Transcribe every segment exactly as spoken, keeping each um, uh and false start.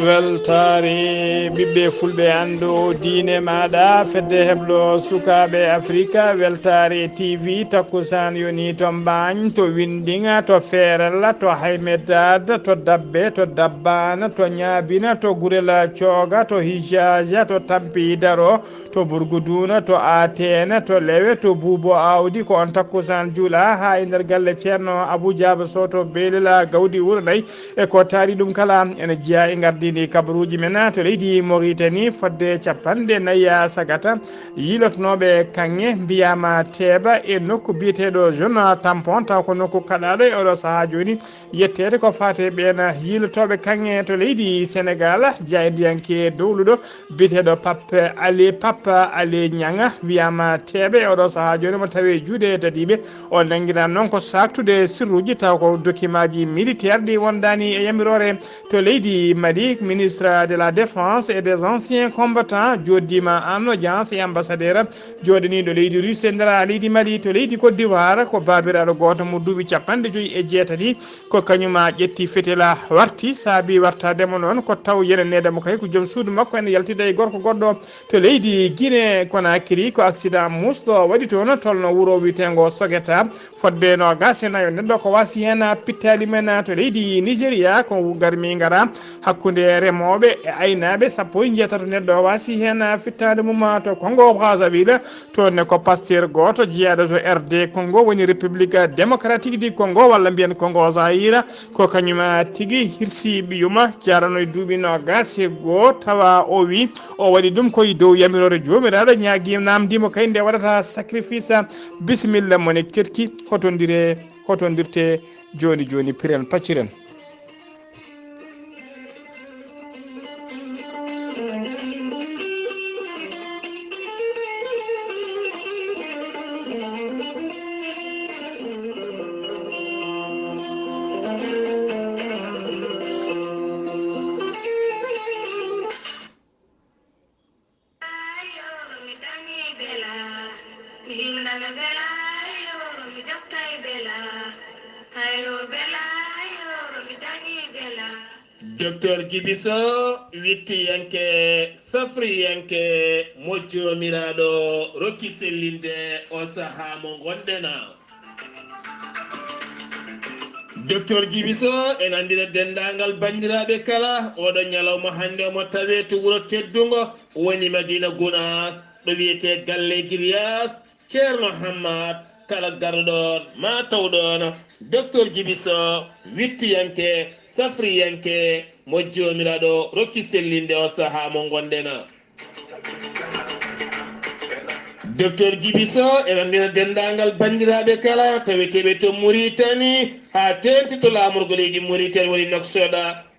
Weltaare ɓiɓɓe fulɓe, anndu diine maaɗa, fedde heblo sukaaɓe Afrika, Weltaare T V, takkusaan yoni to Mbaañ, to Windiŋa, to Feerel, to Haymedaad, to Dabbe, to Dabbaana, to Ñaabina, to Gurel Cooga, to Hijaaja, to Tampi Daro, to Burguduuna, to Ateena, to Lewe, to Buubo Aawdi, ko on takkusaan juula haa e nder galle Ceerno Abuu Jaaba Sow to Beelel Gawdi Wuro Nayi. E ko taari ɗum kala, ene jeyaa e ngardiindi kabaruuji men to leydi Moritani, fodde capanɗe nayi sagata yiilotnooɓe kaŋŋe mbiyaama teeɓa e nokku biyeteeɗo Zone Tampon, taw ko nokku kaɗaaɗo e oɗo sahaa jooni. Yetteede ko faati e ɓeen yiilotooɓe kaŋŋe to leydi Senegaal, jaayndiyanke dowluɗo biyeteeɗo Pape Ali, Papa Ali Ñaŋa, wiyaama teeɓe e oɗo sahaa jooni, mo tawi e juuɗe dadiiɓe. O nanngiraa noon ko saaktude sirruuji, taw ko dokimaaji militeer ɗi wondaani e yamiroore. To leydi Mali, ministre de la Défense et des anciens combattants jooɗdiima en audience e ambassadeur jooɗaniiɗo leydi Russie e nder leydi Mali. To leydi Côte d'Ivoire, ko baabiraaɗo gooto mo duuɓi capanɗe joyi e jeetati, ko kañum ƴetti fetela warti, saabi wartaade mo noon ko taw yeneneede mo kay ko joom suudu makko ene yaltida e gorko goɗɗo. To leydi Guinée Conakry, ko accident muusɗo waɗi toon, tolno wuro wiyeteengo Sogeta, fodde noogaas e nayo neɗɗo ko waasi heen pittaali men. To leydi Nigeria, ko garmi ngara hakkunde remooɓe e aynaaɓe, sappo e njeetato neɗɗo waasi heen fittaande mum. To Congo Brazzaville, toon ne ko pasteur gooto jeyaaɗo to R D Congo, woni République Démocratique du Congo, walla mbiyen Congo Zaïre, ko kañum tigi hirsi ɓiyum, jarano e duuɓi noogaas e goo, tawa o wi o waɗi ɗum ko e dow yamiroore Joomiraaɗo, ñaagi naamndi mo kay nde waɗata sacrifice. Bisimilla mo ne ketki, hotondire, hotondirte jooni jooni, piren pacciren. Docteur Djiby Sow, wittiyanke, safriyanke, mo Joomiraaɗo rokki sellinde o sahaa mo ngonɗen. Docteur Djiby Sow, en anndira denndaangal banndiraaɓe kala, oɗo ñalawma hannde omo tawee to wuro teddungo, woni Madina Gunaas, ɗo wiyetee Galle Giryaas, Ceerno Hammat, kala garɗo ɗoon, ma taw ɗoon Docteur Djiby Sow, wittiyanke, safriyanke, mo Joomiraaɗo rokki sellinde o sahaa mo ngonɗen. Docteur Djiby Sow, en anndina denndaangal banndiraaɓe kala taweteeɓe to Mauritanie, haa teeŋti to laamorgo leydi Mauritanie woni Nouakchott,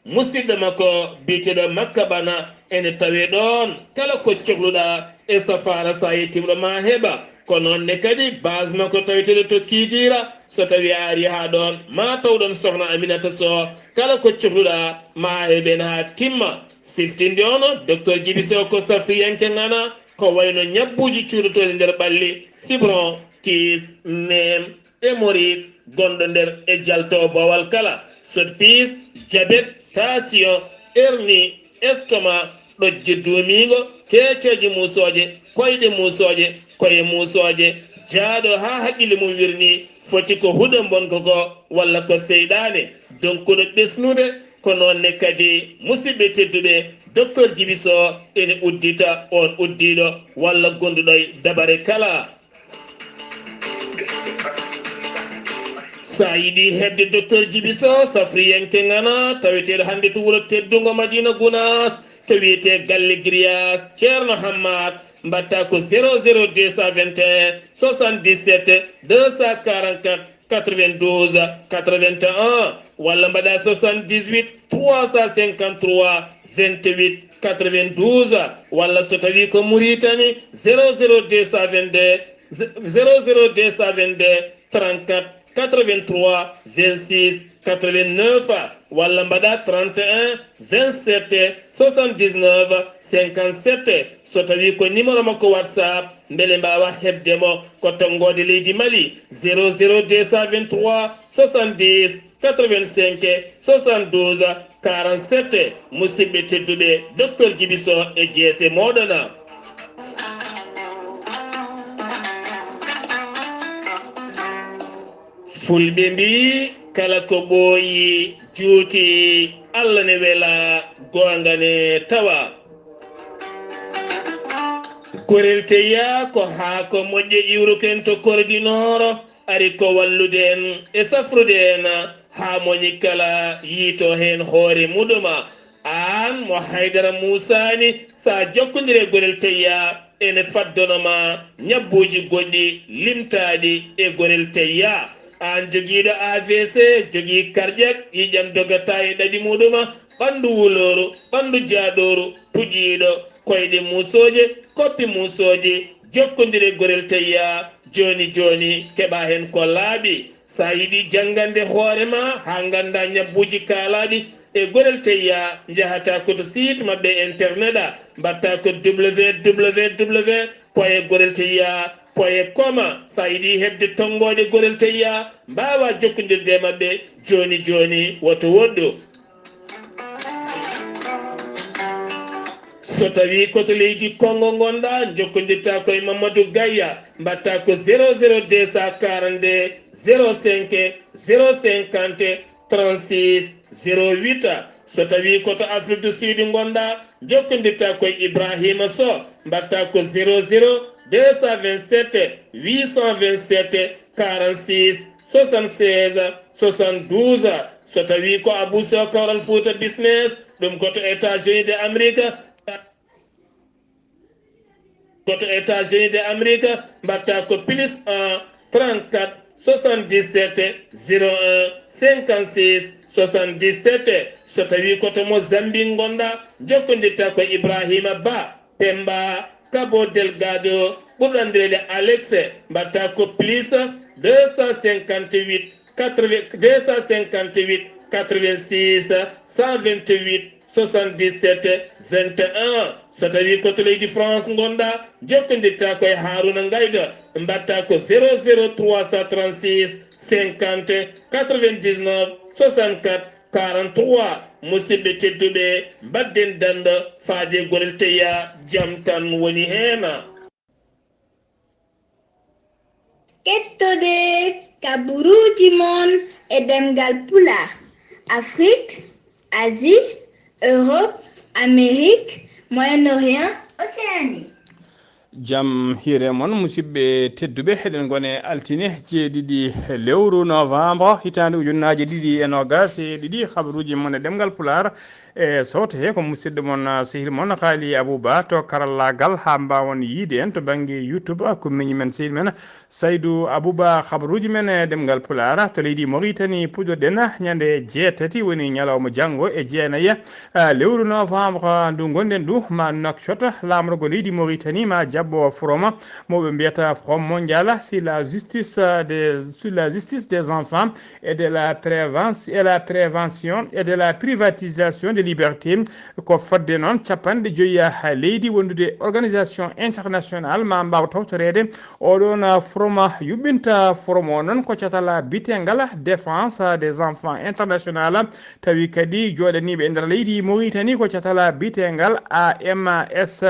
musidɗo makko biyeteeɗo Makka Bana ene tawee ɗoon. Kala ko cohluɗaa e safaara, so a yettiima ɗo ma heɓa. Ko noon ne kadi base makko taweteeɗo to Kidira, so tawii a arii haa ɗoon, ma taw ɗoon Sohna Aminata Sow. Kala ko cohluɗaa ma a heɓ heen haa timma. Siftinde on, Docteur Djiby Sow ko safriyanke ŋana, ko wayno ñabbuuji cuuɗotooɗi nder ɓalli, fibron, kyste, neem, hémorroïde, gonɗo nder e jaltoowo boowal kala, sotpiis, jabet, taasiyoŋ, hernie, estomac, ɗojje duumiingo, keecooje muusooje, koyɗe muusooje, koye muusooje, jaaɗo haa haqqille mum wirnii, foti ko huɗo mbonko ko walla ko seyɗaane, donkuɗo ɓesnude, ko noon ne kadi, musidɓe tedduɓe, Docteur Djiby Sow ene uddita on uddiiɗo walla gonduɗo e dabare kala. So a yiɗi heɓde Docteur Djiby Sow, safriyanke ŋana, taweteeɗo hannde to wuro teddungo Madina Gunaas, to wiyetee Galle Giryaas, Ceerno Hammat, mbaɗta ko zéro zéro deux cent vingt et un soixante-dix-sept deux cent quarante-quatre quatre-vingt-douze quatre-vingt-un, walla mbaɗa soixante-dix-huit trois cent cinquante-trois vingt-huit quatre-vingt-douze, walla so tawii ko Mauritanie, zéro zéro deux cent vingt-deux, zéro zéro deux cent vingt-deux trente-quatre quatre-vingt-trois vingt-six quatre-vingt-neuf, walla mbaɗa trente et un vingt-sept soixante-dix-neuf cinquante-sept. So tawii ko numéro makko WhatsApp, mbele mbaawa heɓde mo, ko tonngoode leydi Mali, zéro zéro deux cent vingt-trois soixante-dix quatre-vingt-cinq soixante-douze quarante-sept. Musidɓe tedduɓe, Docteur Djibi Sow e jeese mooɗon. Fulɓe mbii, kala ko ɓooyi juuti, Allah ne wela, goonga ne tawa. Gorel Teyya ko haako moƴƴo iwruken to Kordi Nooro, ari ko wallude en e safrude en haa moñi kala yiito heen hoore muɗuma. Aan mo Haydara Muusaani, so a jokkondire Gorel Teyya, ene faddono ma ñabbuuji goɗɗi limtaaɗi e Gorel Teyya. Aan jogiiɗo A V C, jogii karƴak, ƴiiƴam dogata e ɗaɗi muɗuma, ɓanndu wulooru, ɓanndu jaaɗooru, tuƴiiɗo, koyɗe muusooje, koppi muusooje, jokkondire Gorel Teyya jooni jooni, keɓa heen ko laaɓi. So a yiɗi janngande hoore ma haa ngannda ñabbuuji kaalaaɗi e Gorel Teyya, njahata ko to site maɓɓe internet a, mbaɗta ko W W W point gorel teyya point com. So a yiɗi heɓde tonngooɗe Gorel Teyya, mbaawa jokkondirde e maɓɓe jooni jooni, woto woɗɗu. So tawii ko to leydi Konngo ngonɗa, njokkondirta ko e Mamadou Gaya, mbaɗta ko zéro zéro deux cent quarante-deux zéro cinq zéro cinquante trente-six zéro huit. So tawii ko to Afrique du Sud ngonɗa, njokkondirta ko e Ibrahima Sow, mbaɗta ko zéro zéro deux cent vingt-sept huit cent vingt-sept quarante-six soixante-seize soixante-douze. So tawii ko Abou Sow Kawral Fouta Business, ɗum ko to États-Unis de Amérique, ko to États-Unis de Amérique, mbaɗta ko plus un trente-quatre soixante-dix-sept zéro un cinquante-six soixante-dix-sept. So tawii ko to Mozambique ngonɗa, njokkondirta ko Ibrahima Ba, Pemba, Cabo Delgado, ɓurɗo anndireede Alex, mbaɗta ko plus deux cent cinquante-huit quatre-vingts, deux cent cinquante-huit quatre-vingt-six cent vingt-huit soixante-dix-sept vingt et un. So tawii ko to leydi France ngonɗa, njokkondirta ko e Haruna Ngayda, mbaɗta ko zéro zéro trois cent trente-six cinquante quatre-vingt-dix-neuf soixante-quatre quarante-trois. Musidɓe tedduɓe, mbaɗden dannda faade Gorel Teyya, jam tan woni heen. Kettode kaburuuji mon e ɗemngal Pulaar, Afrik, Asie, Europe, Amérique, Moyen-Orient, Océanie. Jam hiire mon, musidɓe tedduɓe, eɗen ngone altine jeeɗiɗi lewru novembre, hitaande ujunnaaje ɗiɗi e noogaas e ɗiɗi. Habaruuji mon e ɗemngal Pulaar e sawto he ko musidɗo mon, ah, sehil mon Xaali Abou Ba to karallaagal, haa mbaawon yiide en to bannge YouTube, ah, ko miñi men sehil men Saydou Abou Ba. Habaruuji men e ɗemngal Pulaar to leydi Mauritanie puɗɗoɗen ñande jeetati, woni ñalawma janngo e jeenayi, ah, lewru novembre ndu ngonɗen ndu, ma Nouakchott, laamorgo leydi Mauritanie ma jaɓɓo forum mo ɓe mbiyata Front Mondial sur la justice, ah, des, sur la justice des enfants et de la prévention, et la prévention et de la privatisation de liberté. Ko fodde noon capanɗe joyi leydi wondude organisation international ma mbaaw tawtoreede oɗon forum. Yuɓɓinta forum o noon ko catal bitengal Défense des Enfants International, tawi kadi jooɗaniiɓe e nder leydi Mauritanie ko catal bitengal A M S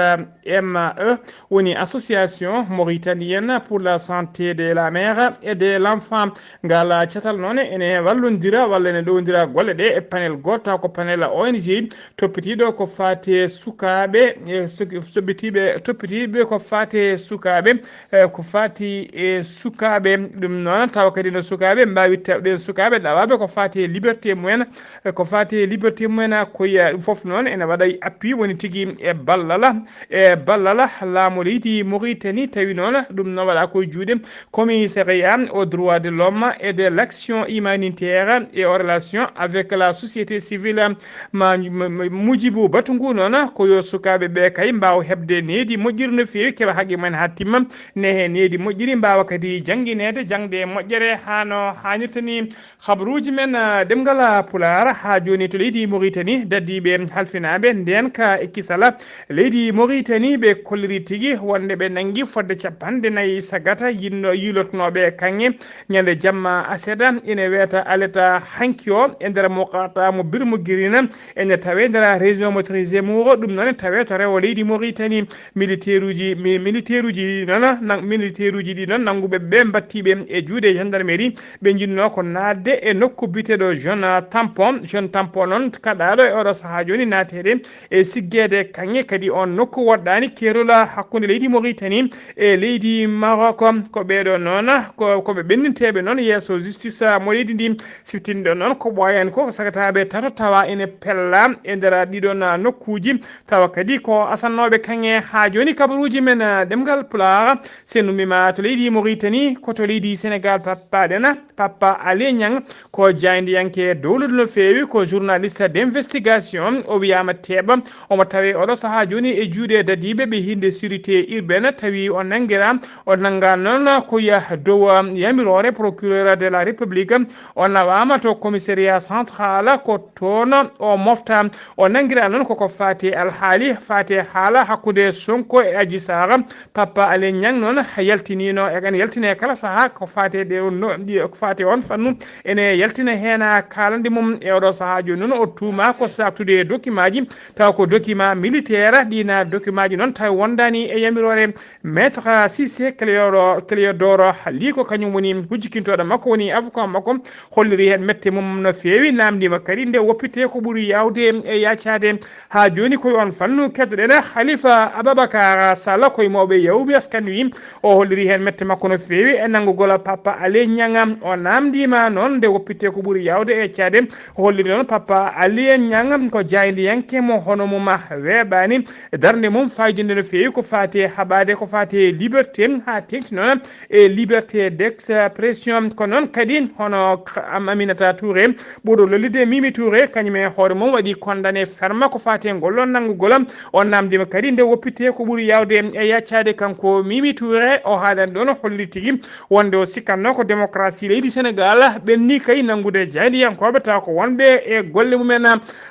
M E, woni Association Mauritanienne pour la Santé de la Mère et de l'Enfant. Ngal catal noon ene wallondira walla ene ɗowdira golle ɗe e panel gooto, taw ko panel O N G toppitiiɗo ko faati e sukaaɓe, e suk-, toppitiiɓe, toppitiiɓe ko faati e sukaaɓe, e ko faati e sukaaɓe. Ɗum noon, tawa kadi no sukaaɓe mbaawi tawde sukaaɓe ɗawaaɓe ko faati e liberté mumen, e ko faati e liberté mumen, ko ya-, ɗum fof noon ene waɗa appui woni tigi e ballal, e ballal laamu leydi Mauritanie. Tawi noon ɗum no waɗa ko e juuɗe Commissariat aux droits de l'homme et de l'action humanitaire et en relation avec la société civile. Ma, ma, ma, mujibu batu ngu noon, ko yo sukaaɓe ɓe kay mbaaw heɓde needi moƴƴiri no feewi, keɓa haqqe mumen haa timma, nehe needi moƴƴiri, mbaawa kadi janngineede jaŋde e moƴƴere haa no haanirta ni. Habaruuji men, ah, ɗemngal, ah, Pulaar haa jooni to leydi Mauritanie, daddiiɓe halfinaaɓe ndeen ka e kisal leydi Mauritanie. Ni ɓe kolliri tigi wonde ɓe nangi fodde capanɗe nayi sagata yinno yiilotnooɓe kaŋŋe ñande jamma aseda ina weeta aleta hanki o e nder muqata mo Birmu Girina ene tawe nder région motorisé Mouro. Ɗum noon tawe to rewo leydi Mauritanie. Militeeruji mi- militeeruji ɗi noon nan- militeeruji ɗi noon nannguɓe ɓe mbattiɓe e juuɗe gendarmerie. Ɓe jinnoo ko naatde e nokku biyeteeɗo Jeune Tampon. Jeune Tampon noon kaɗaaɗo e oɗo sahaa jooni naateede e siggeede kaŋŋe kadi on nokku woɗɗaani keerol hakkunde leydi Mauritanie e leydi Maroc. Ko ɓeeɗo noon ko ko ɓe ɓenninteeɓe noon yeeso justice mo leydi ndi. Siftinde noon ko ɓooyaani ko sagataaɓe tato tawa ene pella e nder ɗiɗon nokkuuji. Tawa kadi ko asannooɓe kaŋŋe haa jooni kabaruuji men ɗemngal Pulaar. Sen ummiima to leydi Mauritanie ko to leydi Sénégal pappaaɗen. Papa Alé Niang ko jaayndiyanke dowlude no feewi, ko journaliste d'investigation. O wiyaama teeɓa, omo tawee oɗo sahaa jooni e juuɗe dadiiɓe ɓe hinnde sûreté urbaine. Tawi o nanngiraa, o nanngaa noon ko yah dow yamiroore procureur de la République. O nawaama to commissariat central, ko toon o mofta. O nanngiraa noon koko faati alhaali faati haala hakkunde Sonko e Adji Sarr. Papa Alé Niang noon yaltiniino e ene yaltine kala sahaa ko faati e ɗe on no- ɗi- ko faati e on fannu. Ene yaltina heen kaalande mum e oɗo sahaa jooni noon o tuuma ko saaktude e dokimaaji tawa ko dokima militaire. Ɗiina dokimaaji noon tawi wondaani e yamiroore. Maître Cissé Cléodoro Cléodoro Ly ko kañum woni hujjikintooɗo makko woni avocat makko. Holliri heen mette mum no feewi, naamndiima kadi nde woppitee ko ɓuri yaawde e yaacaade. Haa jooni ko e on fannu keddoɗen Khalifa Ababacar Sall, ko e mawɓe yawmi askan wi. O holliri heen mette makko no feewi e nanngugol Papa Alé Niang. O naamndiima noon nde woppitee ko ɓuri yaawde e yaacaade. O holliri noon Papa Alé Niang ko jaayndiyanke mo hono mum weeɓaani. Darnde mum faayidinnde no feewi ko faati e haɓaade ko faati e liberté haa teeŋti noon e liberté d'expression. Ko noon kadi hono Aminata Touré ɓurɗo lollirde Mimi Touré, kañum e hoore mum waɗi condamné ferme ko faati e ngol ɗoon nanngugol. O naamndiima kadi nde woppitee ko ɓuri yaawde e yaacaade kanko Mimi Touré. O haalani ɗoon o holli tigi wonde o sikkatnoo ko démocratie leydi Sénégal ɓenni kay nanngude jaayndiyankooɓe tawa ko wonɓe e golle mumen.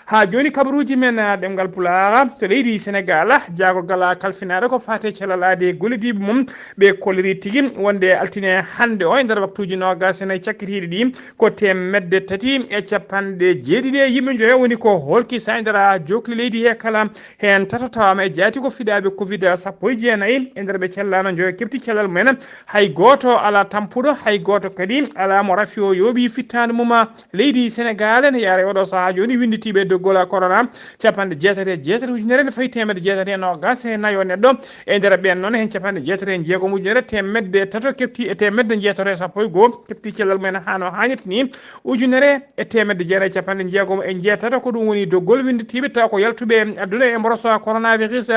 Haa jooni kabaruuji men ɗemngal Pulaar to leydi Sénégal, jaagorgal kalfinaaɗo ko faati e cellal aadi e gollidiiɓe mum. Ɓe kolliri tigi wonde altine hannde o e nder waktuuji noogaas e nayi cakkitiiɗi ɗi ko teemedde tati e capanɗe jeeɗiɗi e yimɓe njoyo woni ko hoolkisa e nder jookli leydi he kala. Heen tato tawaama e jaati ko fiɗaaɓe covid sappo e jeenayi e nder ɓe cellaano njoyo keɓti cellal mumen. Hay gooto alaa tampuɗo, hay gooto kadi alaa mo rafi o yooɓi fittaandu mum. Leydi Sénégal ene yaara e oɗo sahaa jooni winnditiiɓe doggol corona capanɗe jeetati e jeetati ujunere ene fawi teemedde jeetati e noogaas e nayo neɗɗo. E nder ɓeen noon heen capanɗe jeetati e jeegom ujunere teemedde tato keɓti e teemedde jeetati e sappo e goo keɓti cellal mumen haa no haanirta ni. Ujunere e teemedde jeenayi e capanɗe jeegom e jeetati ko ɗum woni doggol winnditiiɓe tawa ko yaltuɓe aduna e mboros coronavirus.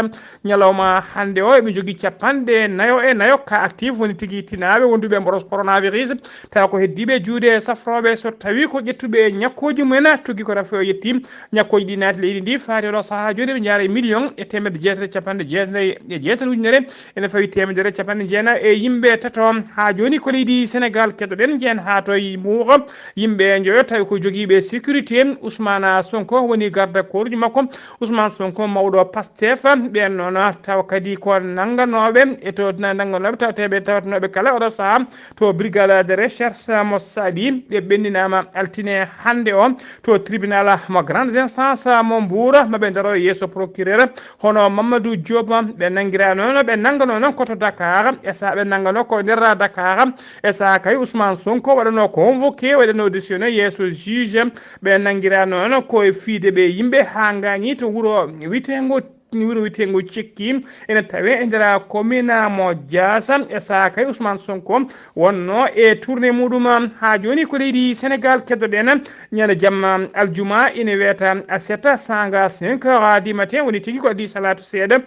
Ñalawma hannde o eɓe njogii capanɗe nayo e nayo ka actif woni tigi tinaaɓe wonduɓe e mboros coronavirus. Tawa ko heddiiɓe juuɗe safrooɓe so tawii ko ƴettuɓe ñakkooji mumen tuggi ko rafi o yetti. Ñakkooji ɗi naati leydi ndi faati oɗo sahaa jooni ɓe njaara e million e teemedde jeetati e capanɗe jeetati e jeetati ujunere ene fawi teemedere capanɗe jeenayi e yimɓe tato. Haa jooni ko leydi Sénégal keddoɗen jeen haa to Mbuur. Yimɓe njoyo tawi ko jogiiɓe sécurité Ousmane Sonko woni garde corps makko. Ousmane Sonko mawɗo Pastef ɓeen noon tawa kadi ko nannganooɓe e to nannganooɓe tawateeɓe tawatnooɓe kala oɗo sahaa to brigade de recherche mo Saly. Ɓe ɓenninaama altine hannde o to tribunal mo grande instance mo Mbuur maɓe ndaro yeeso procureur hono Mamadou Diop. Ɓe nanngiraa noon ɓe nannganoo noon ko to Dakar e sahaa ɓe nannganoo ko nder Dakar e sahaa kay Ousmane Sonko waɗanoo convoqué waɗanoo auditionné yeeso juge. Ɓe nanngiraa noon ko e fiide ɓe yimɓe haa ngaañi to wuro witeengo wuro witeengo Cekki ene tawee e nder commune mo Diass e sahaa kay Ousmane Sonko wonnoo e tournée muɗum. Haa jooni ko leydi Sénégal keddoɗen ñande jamma aljuma ene weeta a sept saanga cinq heures du matin woni tigi ko adii salaatu seeɗa.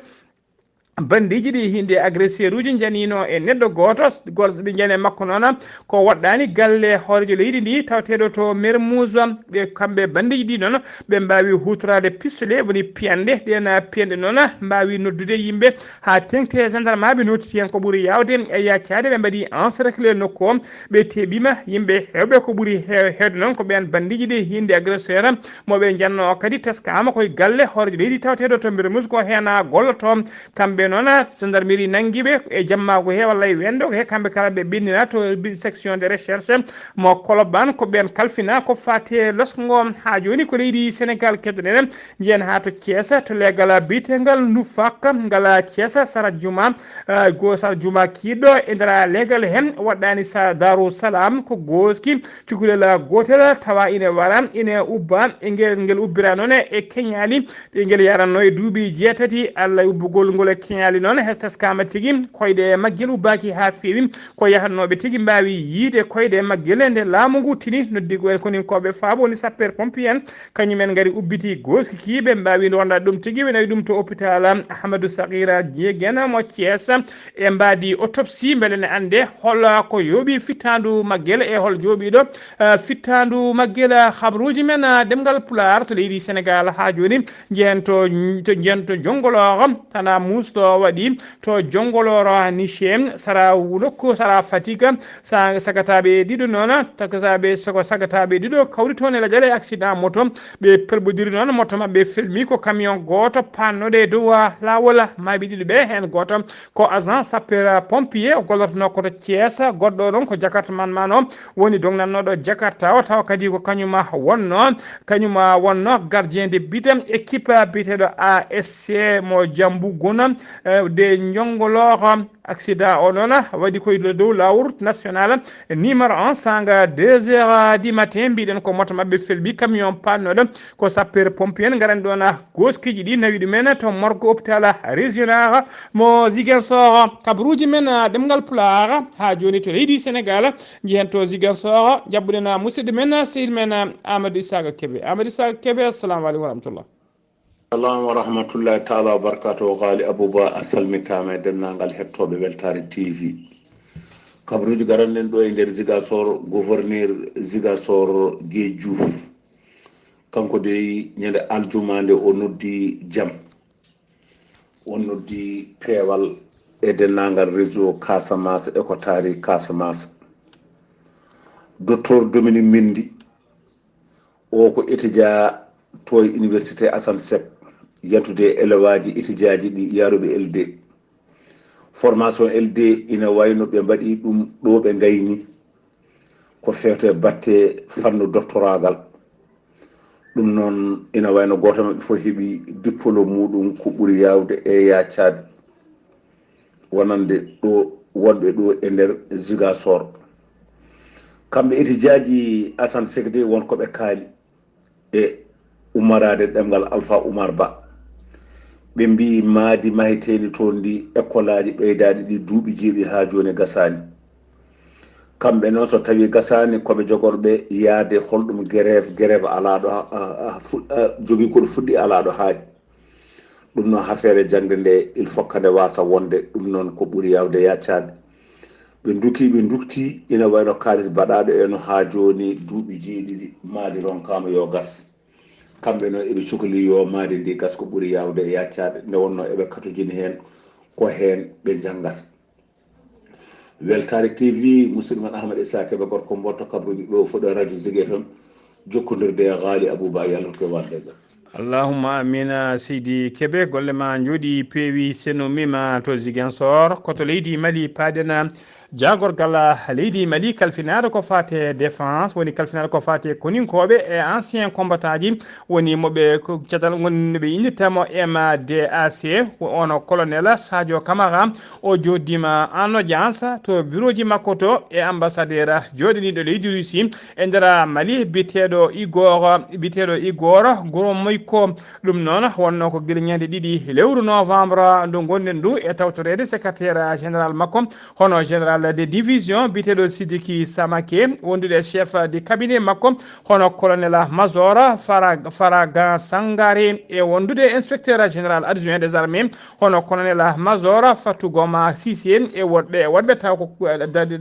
Bandiiji ɗi hinde agresseur uji njaniino e neɗɗo gooto, gol ɓe njani e makko noon ko waɗɗaani galle hoorejo leydi ndi tawateeɗo to Mermoz. Ɓe kamɓe bandiiji ɗi noon ɓe mbaawi huutoraade pistolet woni piyanɗe. Ɗeen piyanɗe noon mbaawi noddude yimɓe haa teŋti e gendarmeɓe nootiti heen ko ɓuri yaawde e yaccaade. Ɓe mbaɗi encercler nokku o, ɓe teɓima yimɓe heewɓe ko ɓuri heew-, heewde noon ko ɓeen bandiiji ɗi hinde agresseur mo ɓe njanno kadi teskaama koye galle hoorejo leydi tawateeɗo to Mermoz ko heen a golloto. Kamɓe noon, gendarmerie nanngi ɓe e jammaagu he walla e wendo he, kamɓe kala ɓe ɓennina to bi-, section de recherche mo Colobane. Ko ɓeen kalfina ko fate losko ngo. Haa jooni ko leydi Sénégal keddoɗen, njiyen haa to Thiès, to leegal biyetegal Nufak, ngala Thiès, sara juma, eh, go sara juma kiiɗɗo e nder leegal he, waɗɗaani sa Darou Salam, ko gooski cukalel gootel tawa ine wara, ine ubba, e ngel, ngel ubbira noon e keñaali, ɗe ngel yaranno e duuɓi jeetati. Allah ubbugol ngol e keñaali noon, hes teskama tigi, koyɗe maggel ubbaaki haa feewi. Ko yahatnooɓe tigi mbaawi yiide koyɗe maggel nde laamu ngu tini noddi ko en koninkooɓe faabo woni sapeur pompier en, kañum en ngari ubbiti gooski ki, ɓe mbaawi ronda ɗum tigi, ɓe nawi ɗum to hôpital Ahmadou Sakhir Ndiéguène mo Thiès, e mbaadi autopsie mbele ne annde hol ko yooɓi fittaandu maggel e hol jooɓiiɗo, eh, fittaandu maggel. Habruuji men, eh, ɗemngal Pulaar to leydi Sénégal haa jooni, njehen to, to, njehen to Jonngolooxo, tana muusɗo waɗi to Jonngolooro Niger, sara Wuloko, sara Fatick, sa-, sagataaɓe ɗiɗo noon, sagataaɓe, sago-, sagataaɓe ɗiɗo kawri toon e lajal e accident moto, ɓe pelɓodiri noon, moto maɓɓe felmi ko camion gooto pannoɗo e dow, ah, laawol, maaɓe ɗiɗo ɓe, heen gooto ko agent sapeur pompier, o gollotonoo ko to Thiès, goɗɗo ɗon ko jakartaman man o woni dognannooɗo jakarta o, tawa kadi ko kañum wonno, kañum wonno gardien de but équipe biyeteeɗo A S C mo Jambu Guna, eh, de Njongolooxo. Accident o noon waɗi koye dow laawol national numéro un, sanga deux heures du matin, mbiɗen ko moto maɓɓe felɓi, camion pannoɗo ko sapeur pompier en ngarani ɗon. Gooskiji ɗi nawi ɗumen to morgue hôpital régional mo Ziguinchor. Kabaruji men, ah, ɗemngal Pulaar haa jooni to leydi Sénégal, njehen to Ziguinchor, jaɓɓuɗen, ah, musidɗo men, ah, sehil men, ah, Amadou Isaka Kebe. Amadou Isaka Kebe, assalamu aleykum wa rahmatullah. Salam wa rahmatullahi taala wa barakatuhu. Ghali Abouba, a salmitaama e denndaangal hettooɓe Weltaare T V. Kabaruji garanɗen ɗo e nder Ziguinchor, gouverneur Ziguinchor Guy Diouf. Kanko dey, ñande aljuma nde o noddi jam. O noddi peewal e denndaangal réseau Casamance e ko taari Casamance. Docteur Dominique Mendy, o ko étudiant to e Université Assane Seck, yantude e élève aji étudiant ji ɗi yaaruɓe L D. Formation L D ina wayno ɓe mbaɗi ɗum ɗo ɓe ngayni. Ko fewte batte fannu doctoragal. Ɗum noon ina wayno gooto maɓɓe fof heɓi diplôme muɗum ko ɓuri yaawde e yaacaade wonande ɗo wonɓe ɗo e nder Ziguinchor. Kamɓe étudiant ji Assane Seck de won ko ɓe kaali e ummaraade ɗemngal Alpha Oumar Ba. Ɓe mbii maadi maheteeni toon ndi, école aji ɓeydaaɗi ɗi duuɓi jeeɗi haa jooni gasaani. Kamɓe noon, so tawii gasaani, ko ɓe jogorɓe yahde holɗum grève, grève alaaɗo ha, ha, ha fu-, ha jogii ko ɗo fuɗɗi alaaɗo haaɗi. Ɗum noon, affaire jaŋde nde, il faut que nde waasa wonde. Ɗum noon ko ɓuri yaawde yaacaade. Ɓe nduki, ɓe ndukti, ina wayno kaalis baɗaaɗo e no haa jooni duuɓi jeeɗiɗi, maadi ronkaama yo gas. Kamɓe noon eɓe cukli yo maadi ndi gas ko ɓuri yaawde yaacaade. Nde wonnoo eɓe katojini heen ko heen ɓe njanngata. Weltaare T V, musidɗo mon Ahmad Issa Kebe, gorko Mboto, kabaruji ɗo fuɗɗo Radio Zik F M, jokkondirde e Ghali Abouba, yo Allah rokku en waalde e jam. Allahumma amina, Seydi Kebe, golle ma njooɗi peewi, seno mima to Ziguinchor, ko to leydi Mali paaɗen. Jaagorgal leydi Mali kalfinaaɗo ko faate défense, woni kalfinaaɗo ko faate koninkooɓe e ancien combattant ji, woni mo ɓe ko catal ngon no ɓe inndirta mo M D A C, ono colonel Sadio Camara. O jooɗiima en audience to bureau ji makko to e ambassadeur jooɗaniiɗo leydi Russie e nder Mali, biyeteeɗo Igor, biyeteeɗo Igor Gromyko. Ɗum noon wonno ko gila ñande ɗiɗi lewru novembre ndu ngonɗen ndu e tawtoreede secrétaire général makko, hono général de division biyeteeɗo Sidiki Samake, wondude e chef de cabinet makko, hono colonel major Fara-, Faragan Sangare, e wondude inspecteur général adjoint des armées, hono colonel major Fatou Goma Cissé, e woɗɓe, woɗɓe taw ko,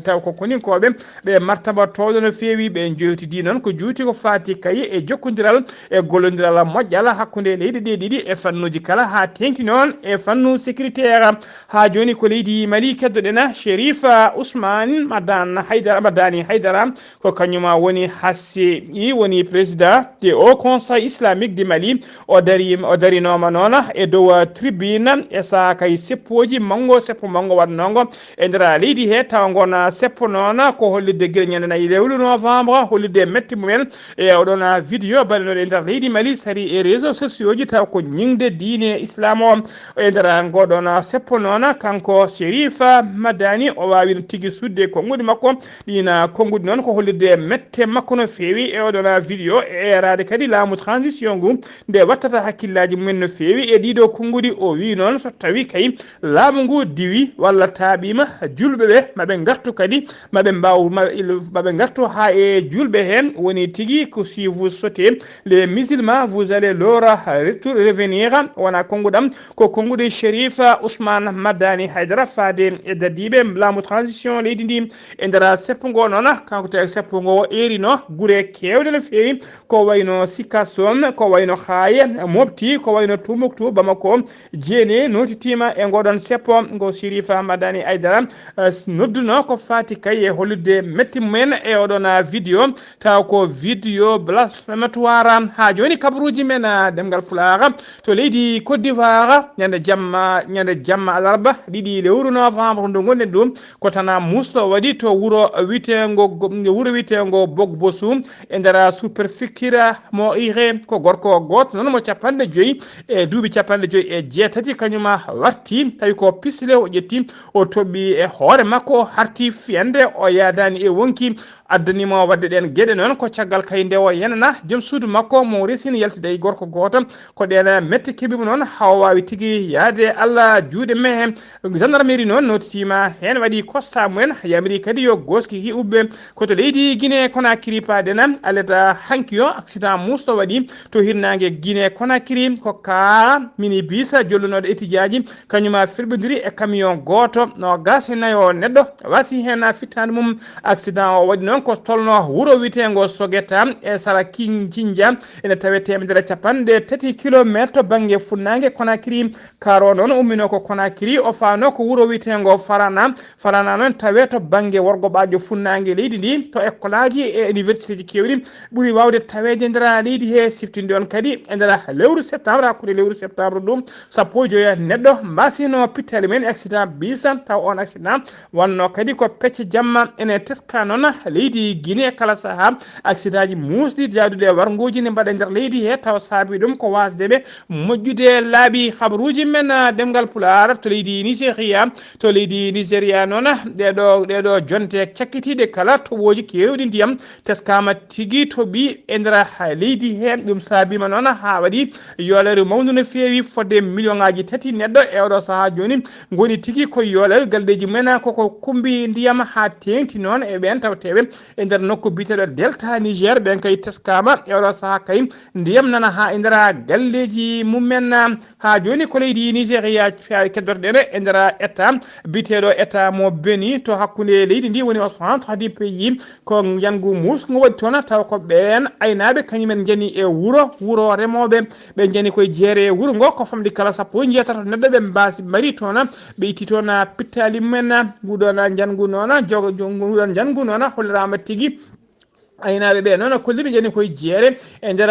taw ko koninkooɓe, ɓe martaba towɗo no feewi, ɓe jewtidi noon ko juuti ko faati kay e jokkondiral e gollondiral moƴƴal hakkunde leyɗe ɗe ɗiɗi e fannuuji kala, haa teeŋti noon e fannu sécuritaire. Haa jooni ko leydi Mali keddoɗen, Chérif Ousmane Madani Haydara, Madani Haydara, ko kañum woni H C I, woni président de Haut Conseil Islamique du Mali. O dari, o darinooma noon e dow tribune e sahaa kay seppooji manngo, seppo manngo waɗnoongo e nder leydi he, tawa ngon seppo noon ko hollirde gila ñande nayi lewru novembre, hollirde mette mumen e oɗon vidéo baɗɗo e nder leydi Mali, sari e réseaux sociaux ji, taw ko ñiŋde diine Islam o. E nder ngoɗon seppo noon, kanko Chérif Madani, o waawino tigi sudde konnguɗi makko. Ɗiin konnguɗi noon ko hollirde mette makko no feewi e oɗon vidéo, e eeraade kadi laamu transition ngu nde wattata hakkillaaji mumen no feewi e ɗiɗo konnguɗi. O wii noon so tawi kay laamu ngu diwi walla taaɓiima, julɓe ɓe maɓe ngartu kadi, maɓe mbaaw, ma-, il-, maɓe ngartu haa e julɓe heen, woni tigi ko si vous sautez les musulmans, vous allez leur retour revenir. Wona konnguɗam, ko konnguɗi Chérif Ousmane Madani Haydara faade e dadiiɓe laamu transition leydi ndi. E nder seppo ngo noon, kanko tawi seppo ngo o eerino gure keewɗe no feewi, ko wayno Sikasso, ko wayno Xaaye, Mopti, ko wayno Tumbuktu, Bamako, Jeene nootitiima e ngoɗon seppo ngo Chérif Madani Haydara, eh, s-, nodduno ko faati kay e hollirde metti mumen e oɗon, ah, vidéo, taw ko vidéo blasphématoire. Haa jooni kabaruuji men, ah, ɗemngal Pulaar to leydi Côte d'Ivoire, ñande jamma, ñande jamma alarba, ɗiɗi lewru novembre ndu ngonɗen ɗum, ko tana musɗo waɗi to wuro witeengo go-, wuro witeengo Bogbosu e nder sous-préfecture Maoré. Ko gorko gooto noon mo capanɗe joyi e duuɓi capanɗe joyi e jeetati, kañum warti, tawi ko pisle o ƴetti, o toɓɓi e hoore makko, o harti fiyande, o yaadaani e wonki, addani mo waɗde ɗeen geɗe noon ko caggal kay nde o yenana joom suudu makko mo resini yaltida e gorko gooto. Ko ɗeen mette keɓi mo noon haa o waawi tigi yahde Allah juuɗe mehen. Gendarmerie noon nootitiima heen, waɗi constat mumen, yamiri kadi yo gooski hiɓɓuɓe. Ko to leydi Guinée Conakry paaɗen, aleta hanki o accident musɗo waɗi to hirnaange Guinée Conakry. Ko kaa minibus jollunooɗo étudiant ji, kañum firɓindiri e camion gooto, noogaas e nayo neɗɗo waasi heen fittaandu mum. Accident o waɗi noon ko tolno wuro wiyeteengo Sogeta e sara Kin-, Kinja, ene tawee teemedere e capanɗe tati kilomeetre to bannge funnaange Conakry. Kaar o noon umminoo ko Conakry, o faanoo ko wuro wiyeteengo Farana. Farana noon tawee to bannge worgo ɓaajo funnaange leydi ndi, to ekkolaaji e universitéji keewɗi ɓuri waawde taweede e nder leydi he, siftinde on kadi e nder lewru septembre, hakkunde lewru septembre ɗum sappo e joyo neɗɗo mbaasino pittaali men accident bus, taw on accident wonnoo kadi ko pecce jamma. Ene teska noon leydi Guinée kala sahaa accident ji muusɗi jaaduɗi e warngooji ne mbaɗa e nder leydi he, taw saabi ɗum ko waasde ɓe moƴƴude laabi. Habaruuji men, ah, ɗemngal Pulaar to leydi Nigéria. To leydi Nigéria noon, ɗeeɗo, ɗeeɗo jonte cakkitiiɗe kala toɓooji keewɗi ndiyam teskaama tigi toɓi e nder leydi he. Ɗum saabiima noon haa waɗi yoolere mawndu no feewi fodde million ŋaaji tati neɗɗo e oɗo sahaa jooni ngoni tigi ko yoolere galleeji mumen koko kumbi ndiyam haa teeŋti noon e ɓeen tawteeɓe e nder nokku biyeteeɗo Delta Niger. Ɓeen kay teskaama e oɗo sahaa kay ndiyam nana haa e nder galleeji mumen. Haa jooni ko leydi Nigéria keddorɗen e nder état biyeteeɗo état mo Beni, to hakkunde leydi ndi woni au centre du pays. Ko njangu muus ngo waɗi toon, taw ko ɓeen aynaaɓe kañumen njani e wuro, wuro remooɓe. Ɓe njani koye jeere e wuro ngo, ko famɗi kala sappo e njeetato neɗɗo ɓe mbaasi, mari toon, ɓe itti toon pittaali mumen. Nguɗon njangu noon, jogo, jo-, nguɗon njangu noon holliraama tigi. Aynaaɓe ɓe noon, kolliri njani koye jeere e nder,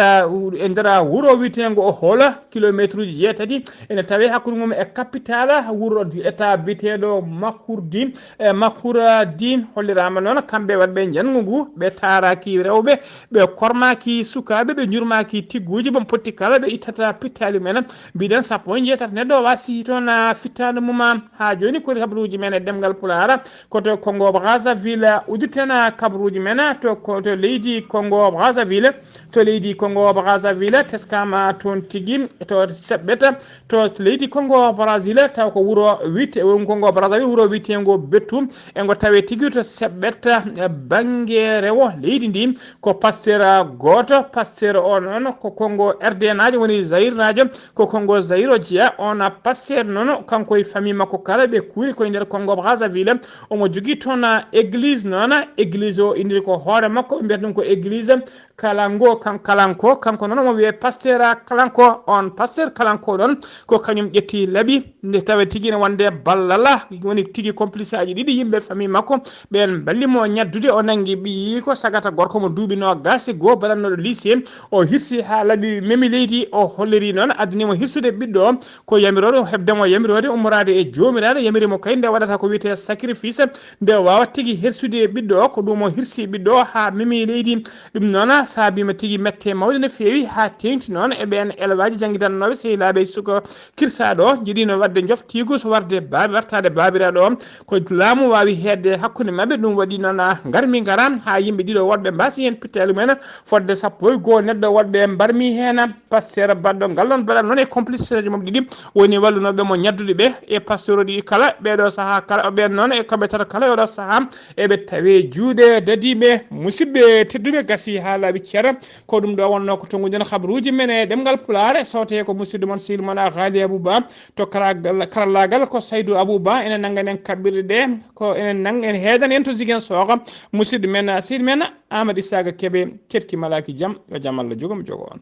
e nder wuro wiyeteengo o Hola, kilomeetruuji jeetati ene tawee hakkunde mum e kapitaal wuro état biyeteeɗo Makurdi, e Makurdi. Holliraama noon kamɓe waɗɓe njanngu ngu, ɓe taaraaki rewɓe, ɓe kormaaki sukaaɓe, ɓe njurmaaki tigguuji, ɓe potti kala ɓe ittata pittaali mumen. Mbiɗen sappo e njeetati neɗɗo waasi toon, ah, fittaandu mum. Haa jooni ko habaruuji men e ɗemngal Pulaar. Ko to Congo Brazzaville uddirten kabaruuji men, to ko to leydi Congo Brazzaville. To leydi Congo Brazzaville, teskama toon tigi to Seɓɓet, to leydi Congo Brazzaville, taw ko wuro wiyte, Congo Brazzaville, wuro wiyetengo Bettu, e ngo tawe tigi to Seɓɓet, eh, bannge rewo leydi ndi. Ko pasteur gooto, pasteur o noon ko Congo R D N ajo, woni Zaire ajo, ko Congo Zaire o jeya. On pasteur noon, kanko e famille makko kala, ɓe kuuri koye nder Congo Brazzaville. Omo jogii toon église noon, église o indiri ko hoore makko, ɓe mbiyata ɗum ko église Kalango, kan-, Kalanko, kanko noon omo wiyee pasteur Kalanko. On pasteur Kalanko noon, ko kañum ƴetti laabi, nde tawa tigi ne wonde ballal, woni tigi complice aji ɗiɗi yimɓe famille makko, ɓeen mballi mo ñaddude. O nanngi ɓiyiiko sagata gorko mo duuɓi noogaas e goo, baɗannooɗo lycée. O hirsi haa laabi memi leydi, o holliri noon, addani mo hirsude ɓiɗɗo o, ko yamiroore, o heɓde mo yamiroore ummoraade e Joomiraaɗo, yamiri mo kay nde waɗata ko wiyetee sacrifice, nde waawa tigi hirsude ɓiɗɗo o. Ko ɗum o hirsi ɓiɗɗo o haa memi leydi. Ɗum noon saabiima tigi mette mawɗe no feewi, haa teeŋti noon e ɓeen elwaaji janngitannooɓe sehilaaɓe e suka kirsaaɗo o, njiɗiino waɗde njoftiigu so warde baabi, wartaade baabiraaɗo o. Ko laamu waawi heedde hakkunde maɓɓe, ɗum waɗi noon ngarmi ngara haa yimɓe ɗiɗo woɗɓe mbaasi heen pittaali mumen fodde sappo e goo neɗɗo woɗɓe mbarmi heen. Pasteur baɗɗo ngal ɗoon baɗal noon e complice ji mum ɗiɗi woni wallunooɓe mo ñaddude ɓe e pasteur o ɗi kala. Ɓeeɗo sahaa kala, ɓeen noon e kamɓe tata kala e oɗo sahaa eɓe tawe juuɗe dadiiɓe. Musidɓe tedduɓe, gasi haa laaɓi ceer. Ko ɗum ɗo wonnoo ko tonnguɗen habaruuji men e ɗemngal Pulaar, sowte ko musidɗo mon sehil mon Ghali Abou Ba, to karagal-, karallaagal ko Saydou Abou Ba, ene nanngan en kaɓɓirɗe ɗe, ko ene nang-, ene heedani en to Ziguinchor, musidɗo men, sehil men Amadou Isaka Kébé, keɗki malaaki jam, yo jam Allah jogo mo jogo on.